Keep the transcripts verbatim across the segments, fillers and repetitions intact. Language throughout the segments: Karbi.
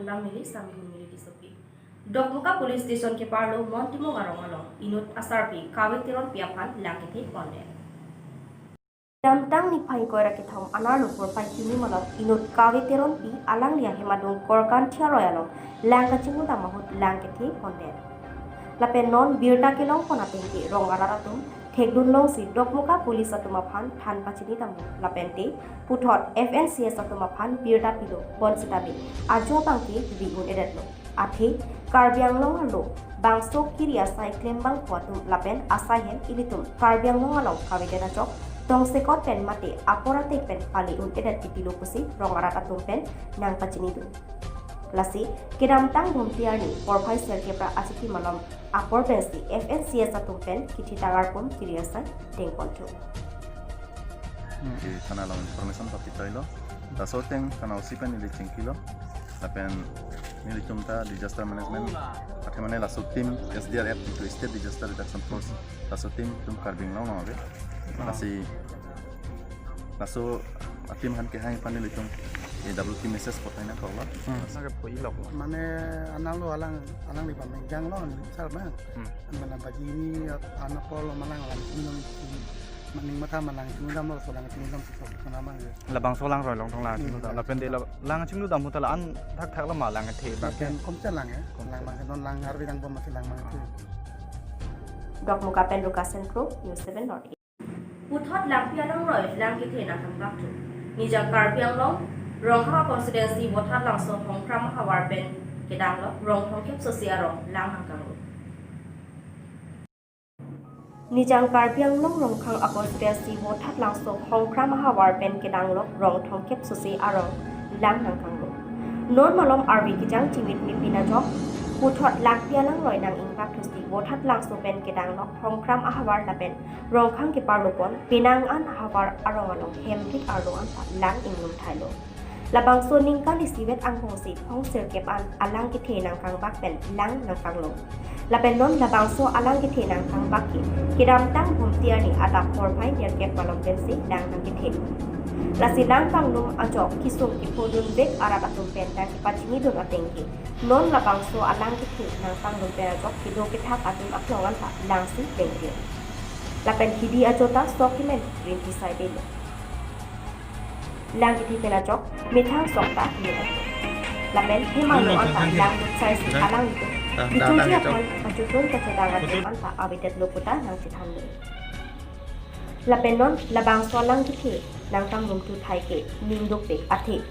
Lang mili sami hun mili disopi. Dokmoka Police Station keparlo Mon Timung arong along inut asarpi Kave Teronpi aphan lang kethe pondet. Kedamtang niphai ingkoi ra kethom anerlo porphai kimi malom inut Kave Teronpi alangli ahem adung Korkanthi aroi along lang kachinglu dam ahut lang kethe pondet. Lapen non birta kelong pon ateng ke rong arat atum thekdun longsi Dokmoka Police atum aphan than pachini damlo lapente puthot F N C S atum aphan birta pilo bonsitame ajo abang ke ri un-edetlo. Athe Karbi Anglong arlo bangso kiri asai klembangpo atum lapen asai hem ilitum Karbi Anglong along kavedet ajok tongsekot pen mate apor ateng pen pale un-edet pitilo pusi rong arat atum pen nang pachinidun. Lasi kedamtang Bhomti arni porphai sirkep ra achiti malom apor pensi F N C S atum pen kithitang arpum kiri asai dengponthu. Ke thana along information papi toilo. Laso ateng thana O C pen neli chingkilo. Lapen nelitum ta disaster management athe mane laso team S D R F itu State Disaster Reduction Force, laso team tum Karbi Anglong along ave. Lasi laso a-team aphan kehang aphan nelitum A W T message pathai nangkoklo. Mane anerlo alang alangli pameng janglo sar ma. Mane bagi ini anak polo malang alang ini maning matha malang chinglu damlo, so lang chinglu dam sok kena bang. Labangso alang roi long thong lang chinglu dam. Lapen de la lang chinglu dam ahut ta la-an thakthak lama lang kethe bang. Lapen komcha lang ya. Lang bang non lang arvi lang bom masi lang bang kethe. Dokmoka pen Ruka Sentro, News seven North East. Puthot langpi alangroi lang kethe nangkangbakthu. Nijang Karbi Anglong Rongkhang constituency Bothatlangso Hongkram ahavar pen kedanglo rong thomkep sose arong lang nangkanglo. Nijang Karbi Anglong Rongkhang a constituency Bothatlangso Hongkram ahavar pen kedanglo rong thomkep sose arong lang nangkanglo. Non malom arve kejang chimit mipin ajok puthot langpi alangroi nang-ingbakthusi Bothatlangso pen kedanglo Hongkram ahavar lapen Rongkhang keparlo pon penang an ahavar arong along hemphit arlo anta lang inglum thailo. Labangso ningkan isivet angbongsi phong sirkep an alang kethe nangkangbak pen lang nangkanglo. Lapen non labangso alang kethe nangkangbak ke kedamtang Bhomti arni adap porphai nerkep malom pensi lang nangkethe. Lasi lang pangnum ajok kisung kiphodun vek arat atum pen nangkepachinidun ateng ke non labangso alang kethe nangpangdun pen ajok kedo kethak adim aklong anta langsi lengtir. Lapen hidi ajota sok kemen rinti saidelo. Lang kethe pen ajok methang sok ta hini ajok. Lapen hem arlo anta lang dut saisi alanglitum kichongji aphan pachutun kachadang adim anta avedetlo puta nangchethanlo. Lapen non labangso alang kethe nangkangnumthu thai ke ningduk pik athe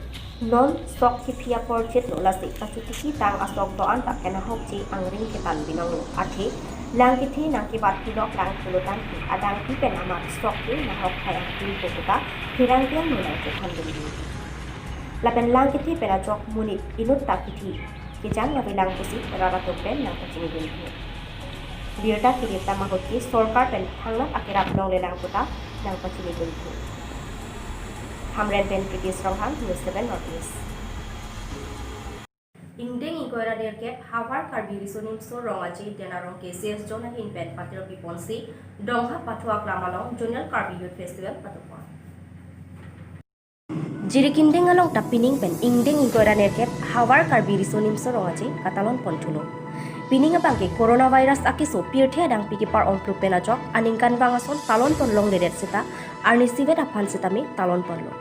non sok kephi apor chetlo lasi kachotiki tang asok do anta kenahokji angring ketan binonglo athe lang kethe nangkebat pilok lang pulo tangte adangpi pen amat sok ke nahok thai angpinpo puta pherangke angno nangchethandun dun. Lapen lang kethe pen ajok monit inut ta kithi kejang avelang pusi rat atum pen nangpachinidun thu. Birta kirip tama ahut ke sorkar pen thangnat akerap longlelang puta nangpachinidun thu. Hamren pen Pritish Ronghang, News seven North East. Ingdeng ingkoi ra nerkep Havar Karbi Riso Nimso Rong Aje Denarong K C S Zone ahin pen patirpi ponsi Donghap Pathu Aklam along Zonal Karbi Youth Festival patupon. Jirikindeng along ta pining pen ingdeng ingkoi ra nerkep Havar Karbi Riso Nimso Rong Aje katalon ponthulo. Pining abang ke coronavirus akeso pirthe adangpi kepar-ongplup pen ajok aningkanvang ason talon pon longledet seta arnisivet aphan setame talon ponlo.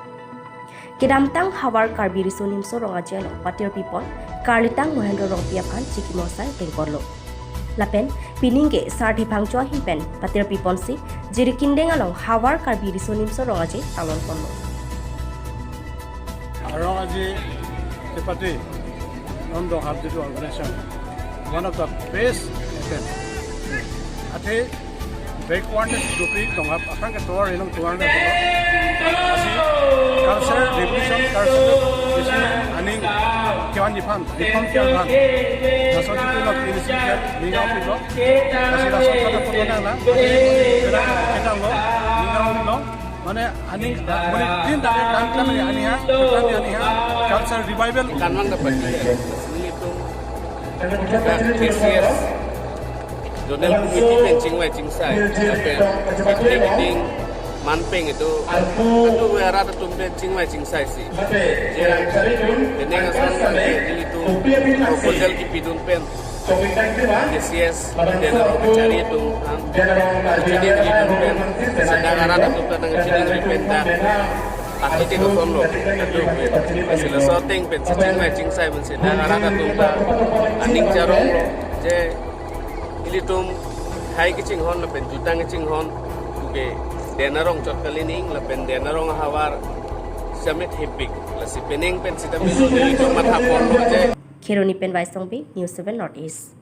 Kedamtang Havar Karbi Riso Nimso Rong Aje along patirpi pon karlitang Mohendro Rongpi aphan chikimo asai dengkorlo. Lapen pining ke Sarthe Phangcho ahin pen patirpi ponsi Jirikindeng along Havar Karbi Riso Nimso Rong Aje talon ponlo. Rong Aje kepate non Donghap jitu organization, one of the best event. Athe backwardness dopik Donghap aphrang ke tovar ilong tovar na. Lasi culture revolution, culture isi aning kevan jiphan, reform kevan jiphan. Laso jitu nok initiative ningkan pilo. Lasi laso kata pun menang na. Kita, kita lo ningkan lo. Mane aning mane tin ta kan kan aning ha, kan aning ha, culture revival. Kanwan dapat. Nelitum K C S Zonal Committee pen chingvai chingsai, lapen public meeting, manpeng itum, itum arat atum pen chingvai chingsai si. Je, penang ason ke ilitum proposal kipidun pen K C S, dena ro kachari atum, ah, chini ilitum pen, sedang arat atum pen nang chini pen ta, atiti kosonlo, atum pen. Si laso ateng pen, si chingvai chingsai pen, sedang arat atum ta, aning charonglo, je, ilitum hai kachinghon lapen jutang kachinghon, puke dena rong chot kalining lapen dena rong ahavar sitame thepik, lasi penang pen sitame ilitum matha ponlo je. Kheroni pen Vaisong Bey, News seven North East.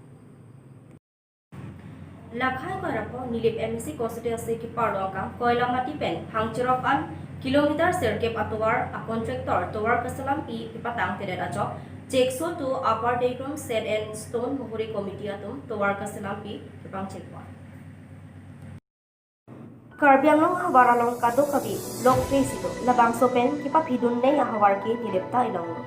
Lakhai Koirapo Nilip M A C constituency keparlo akam Koilamati pen Phangcherop an kilometer sirkep atovar a contractor tovar kaselampi kepatangtedet ajok Chekso two Upper Degrum Sand and Stone Muhuri Committee atum tovar kaselampi kepangchekpon. Karbi Anglong ahavar along kadokave block phase itum labangso pen kepaphidun nei ahavar ke nilip ta ilonglo.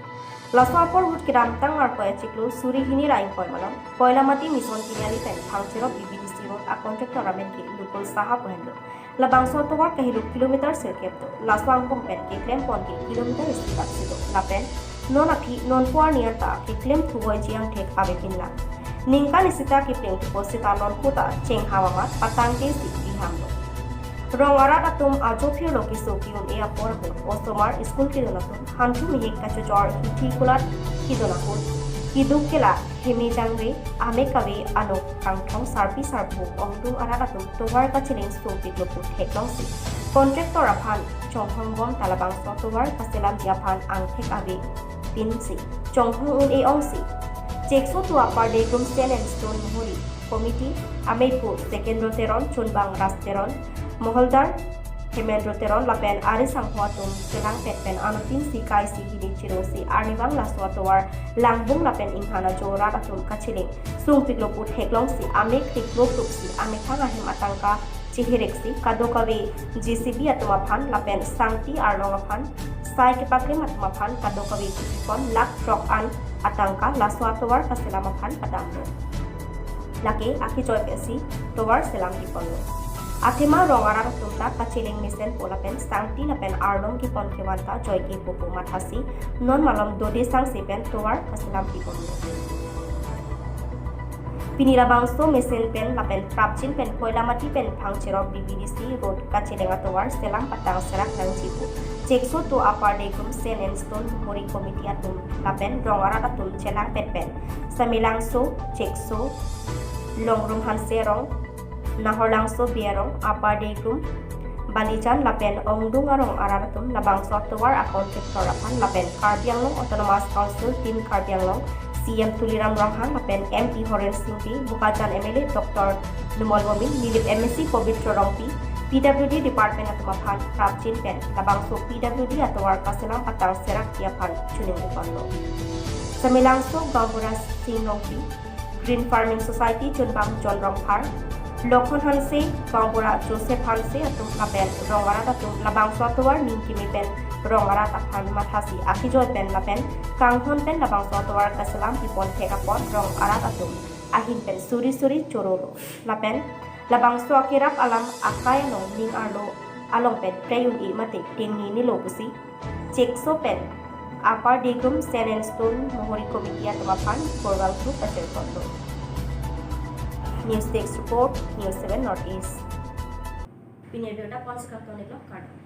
Laso apor ahut kedamtang arpoi achiklo suri hini ra ingkoi malom Koilamati Mission Tiniali pen Phangcherop B B D C road a contractor amen ke Lukul Saha pu henlo. Labangso atovar kahiluk kilometer sirkep do. Laso angbong pen keklempon ke kilometer isi tap si do. Lapen non aphi nonpu arni anta keklem thuvoiji angthek avepinlang. Ningkan isi ta kepleng thupo seta nonpu ta chengham amat patangte si biham do. Rong arat atum ajo phirlo keso ke-un-e apor ahut osomar school kedun atum, hanthu mehek kachojor hithi kulat kedun ahut, keduk kela, heme jangre, ame kave, anok kangthong, sarpi sarpo, ongdung arat atum tovar kacheleng sungpiklo pu theklongsi contractor aphan chonghongbom ta labangso tovar kaselamji aphan angthek avepinsi chonghong un-e ongsi Chekso two Upper Degrum Sand and Stone Muhuri Committee ameipu Sekendro Teron, chunbang Ras Teron, moholdar Hemendro Teron lapen ari sangho atum chelangpet pen anuttin si kai si hini chirungsi arnivang laso atovar langbung lapen inghan ajo rat atum kacheleng sungpiklo pu theklongsi ame kliklo kluksi amethang ahem atangka chihiriksi kadokave J C B atum aphan lapen sangti arlong aphan sai kepaklem atum aphan kadokave kipipon lakh throk an atangka laso atovar kaselam aphan padamlo. Lake akejoi pensi tovar selampiponlo. Athema rong arat atum ta kacheleng mesenpo lapen sangti lapen arlong kipon kevan ta joike pupu mathasi non malom dode sangse pen tovar kaselampiponlo. Pini labangso mesen pen lapen prapjin pen Koilamati pen Phangcherop B B D C road kacheleng atovar selam patang serak nangji pu Chekso two Upper Degrum Sand and Stone Muhuri Committee atum lapen rong arat atum chelangpet pen Samelangso, Chekso, Longrum Hanse arong, Nahorlangso Bey arong, Upper Degrum, Balijan lapen ongdung arong arat atum labangso atovar a contractor aphan lapen Karbi Anglong Autonomous Council Team Karbi Anglong, C E M Tuliram Ronghang lapen M P Horen Sing Bey, Bokajan M L A Doctor Numal Momin, Nilip M A C Pobitro Rongpi, P W D Department atum aphan prapjin pen labangso P W D atovar kaselam patang serakji aphan choningriponlo. Samelangso Gaonbura Sing Rongpi, Green Farming Society chunbang John Rongphar, Lokhon Hanse, Gaonbura Joseph Hanse atum lapen rong arat atum labangso atovar ning kimi pen rong arat aphan mathasi akejoi pen lapen kanghon pen labangso atovar kaselampipon thek apot rong arat atum ahin pen suri suri chorolo. Lapen labangso akerap alam akai along ning arlo along pen prei un-e mate tengnenelo pusi Chekso pen Upper Degrum Sand and Stone Muhuri Committee atum aphan korwal group achirponlo. News Desk Report, News seven North East. Pini abirta ponsi kangton iklo, kardom.